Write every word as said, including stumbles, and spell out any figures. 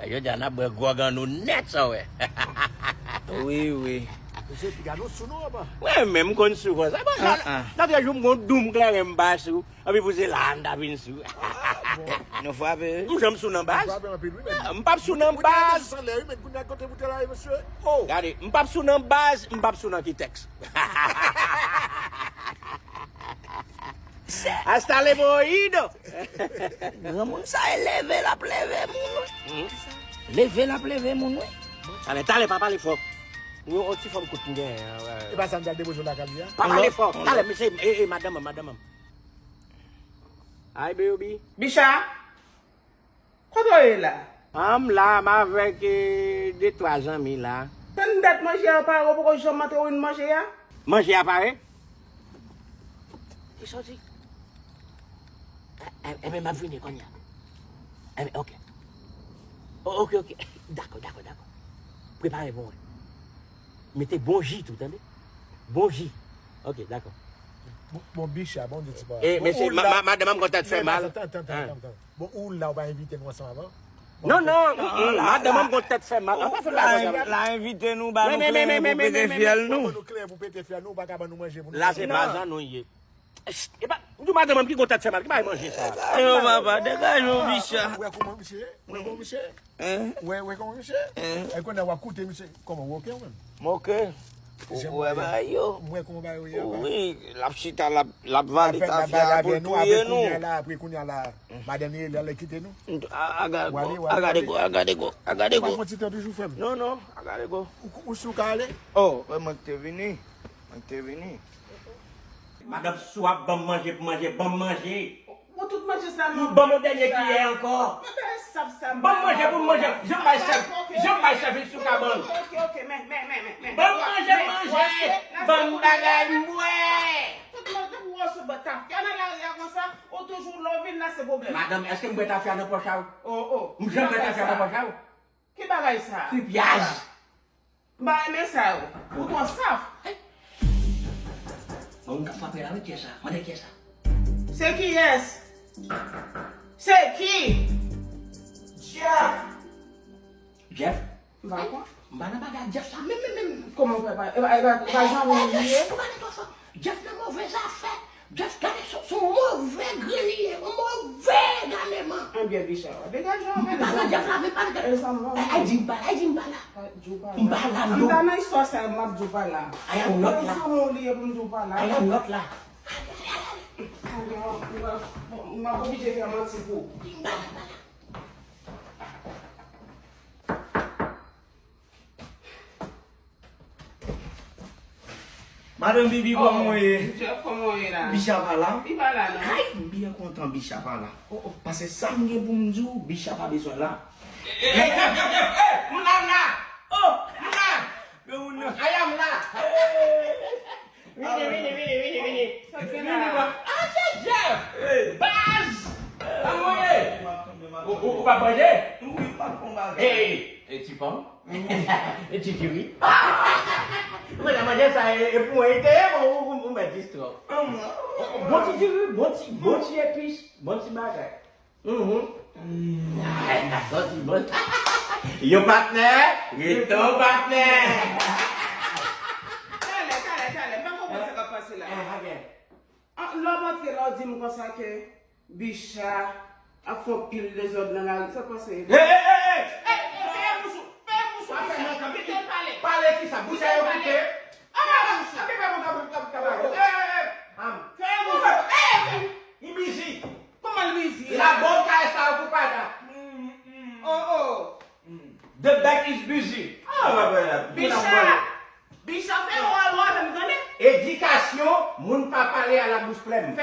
Jodi a n ap bwè gwòg an nou nèt, sa w wè. Wi, wi. Mesye, piga nou sou nou, apa? Mwen menm, m konn sou konsa. Bon, nan, nan de jou, m gon doum kleren m ba sou. Anpi pou se la a m ta vin sou. Nou frape, wi. M janm sou nan baz. M p ap sou nan baz. Gade, m p ap sou nan baz, m p ap sou nan kitèks. Hasta luego. Granmoun sa e leve l ap leve moun, wi. Leve l ap leve moun, wi. Talè, talè, pa pale fò. Yon, yon ti fanm kout m genyen an, wè. E pa sa m t al depoze w lakay li a? Pa pale fò. Talè, mesye, e, e, madanm an, madanm an. Hi, baby. Bicha, kote w ye la? Ah, m la, m avèk, eh, de twa zanmi la. Tann dat manje a pare, ou poko janm antre ou vin manje a? Manje a pare? Li soti. E, e, ebyen, m ap vini kounye a. Ebyen, ok. O, ok, ok. Dakò, dakò, dakò. Prepare pou mwen. Mete bon ji tou, tande? Bon ji. Ok, dakò. Bon, bon, Bicha, bon, di ti pa. Eh, mesye, ma, ma, madanm an gon tèt fè mal. Tann, tann, tann, tann, tann. Bon, ou la, ou pa envite nou ansanm avan? Non, non, madanm an gon tèt fè mal. An pa fè bagay konsa. La envite nou, ba nou kleren pou pete fyèl nou. Ban nou kleren pou pete fyèl nou, ou pa ka ban nou manje pou nou. La se bazan nou ye. E pa, m di w madanm an ki gon tèt fè mal, ki bay manje sa? Yo, papa, degaje w, Bicha. Ou wè kòman misye ye? Ou wè kòman misye ye? Ou wè, wè kòman misye ye? E kounye a w ap koute misye. Kòman, ou oke ou menm? M oke. Ou wè bagay yo? M wè kòman bagay yo ye apa. Wi, l ap chita, l ap, l ap vale tafya pou touye nou. Apre kounye a la, apre kounye a la, madanm li rele, al kite nou. A gade go, a gade go, a gade go, a gade go. Ou pa pran ti tan toujou, frè m? Non, non, a gade go. Ou, ou si w ka ale? Oh, mwen k te vini. Mwen k te vini. Madanm, si w ap ban m manje pou manje, ban m manje. Bon, tout manje sa, non. Ban m yon dènye kiyè ankò. Ban m manje pou m manje. Jan m bay chèf, jan m bay chèf li sou kabann. Ok, ok, men, men, men, men, men. Ban m manje, manje. Ban m bagay m bwè. Tout manje pou w sou bò tafya nan lari a konsa, ou toujou lè w vin la se pwoblèm. Madanm, èske m bwè tafya nan pòch a w? Oh, oh. M janm bwè tafya nan pòch a w? Ki bagay sa? Tripyaj. M pa renmen sa yo. Ou twò saf. Bon, moun k ap frape la, wi, kiyès sa? Mande kiyès sa? Se kiyès? Se ki? Jeff. Jeff? M pa konn. M pa nan bagay Jeff sa menm, menm, menm. Kòman w fè pa, e pa, e pa, e pa jan ou ye? Ou pa nan twò fò. Jeff nan move zafè. Jeff, gade, se, se yon move grenn li ye, yon move ganeman. Ebyen, Bicha, degaje w. M pa nan Jeff la, men pa nan Jeff. Ay, di m pa la, ay, di m pa la. M pa la, m ta nan istwa sa, m ap di w pa la. I am not la. Ou li ye pou m di w pa la. I am not la. M ap oblije fè manti pou ou. Di m pa la, m pa la. Madanm Bibi, kòman w ye? Jeff, kòman w ye la? Bicha pa la? Li pa la, non. Kay, m byen kontan Bicha pa la. Oh, oh. Paske sa m gen pou m di w, Bicha pa bezwen la. Ey, Jeff, Jeff, Jeff, ey, m la, m la. Oh, m la. Granmoun nan. Aya, m la. Vini, vini, vini, vini, vini. Vini, bwa. Ah, se Jeff. Baz. Kòman w ye? Ou, ou, ou pa manje? Wi, m ap fè yon bagay. Ey, ey, ti pòm. E ti diri. Mwen la manje sa, e, e pou mwen, e te ye bon, ou, ou, ou mèt distro. Bon ti diri, bon ti, bon ti epis, bon ti bagay. Mhm. Ay, sa soti bon. Yon patnè, reto patnè. Talè, talè, talè, m pa konprann sa k ap pase la. Ah, lè w ap antre la, w di m konsa ke Bicha ap fè yon pil dezòd nan lari, sa k pase? Hey, hey, hey, hey! Hey, hey, fèmen bouch ou, fèmen bouch ou, Bicha. Kite l pale. Pale kisa? Bouch a yo koupe? Ah, fèmen bouch ou. Fèmen bouch ou. Hey, hey, hey! Fèmen bouch ou. Hey, hey! Li bizi. Kòman l bizi? La boca está ocupada. Oh, oh. The back is busy. Ah, Bicha! Bicha, fè yon alò avè m, tande? Edikasyon, moun pa pale a la bouch plen.